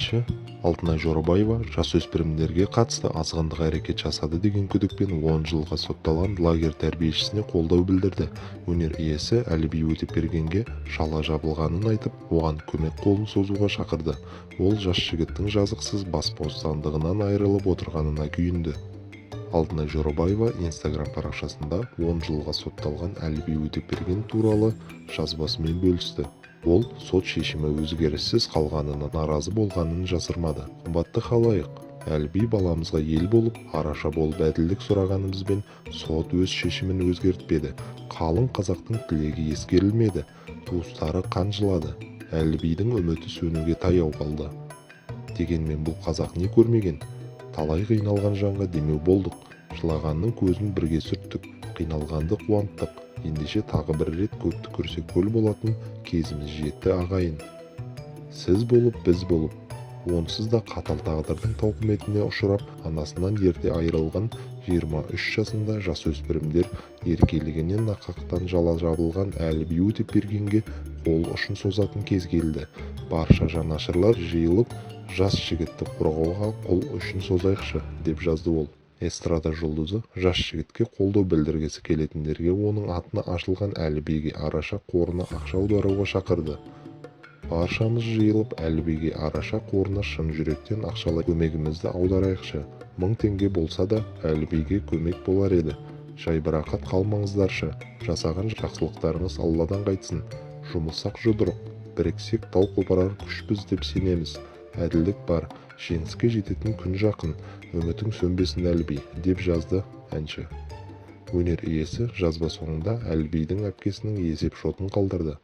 Әнші Алтынай Жорабаева жасөспірімдерге қатысты азғындық әрекет жасады деген күдікпен 10 жылға сотталған лагерь тәрбиешісіне қолдау білдірді. Өнер иесі Әліби Өтепбергенге жала жабылғанын айтып, оған көмек қолын созуға шақырды. Ол жас жігіттің жазықсыз бас бостандығынан айырылып отырғанына күйінді. Алтынай Жорабаева Инстаграм парақшасында 10 жылға сотталған Әліби Өтепберген туралы жазбасымен бөлісті. Ол сот шешімі өзгеріссіз қалғанына наразы болғанын жасырмады. «Қымбатты халайық, Әліби баламызға ел болып, араша болып әділдік сұрағанымызбен, сот өз шешімін өзгертпеді. Қалың қазақтың тілегі ескерілмеді. Туыстары қан жылады. Әлібидің үміті сөнуге таяу қалды. Дегенмен бұл қазақ не көрмеген? Талай қиналған жанға демеу болдық. Жылағанның көзін бірге сүрттік, қиналғанды қуанттық. Ендеше тағы бір рет көп түкірсе көл болатын кезіміз жетті, ағайын. Сіз болып, біз болып, онсыз да қатал тағдырдың тауқыметіне ұшырап, анасынан ерте айырылған 23 жасында жасөспірімдер еркелігіне нақақтан жала жабылған Әліби Өтепбергенге қол ұшын созатын кез келді. Барша жанашырлар жиылып, жас жігітті қорғауға қол ұшын созайықшы», – деп жазды ол. Эстрада жұлдызы жас жігітке қолдау білдіргісі келетіндерге оның атына ашылған «Әлібиге араша» қорына ақша аударуға шақырды. «Баршамыз жиылып, «Әлібиге араша» қорына шын жүректен ақшалай көмегімізді аударайықшы. 1000 теңге болса да, Әлібиге көмек болар еді. Жайбарақат қалмаңыздаршы. Жасаған жақсылықтарыңыз Алладан қайтсын. Жұмылсақ жұдырық, біріксек тау қопарар күшпіз деп сенеміз. Әділдік бар, жеңіске жететін күн жақын. Үмітің сөнбесін, Әліби», – деп жазды әнші. Өнер иесі жазба соңында Әлібидің әпкесінің есеп шотын қалдырды.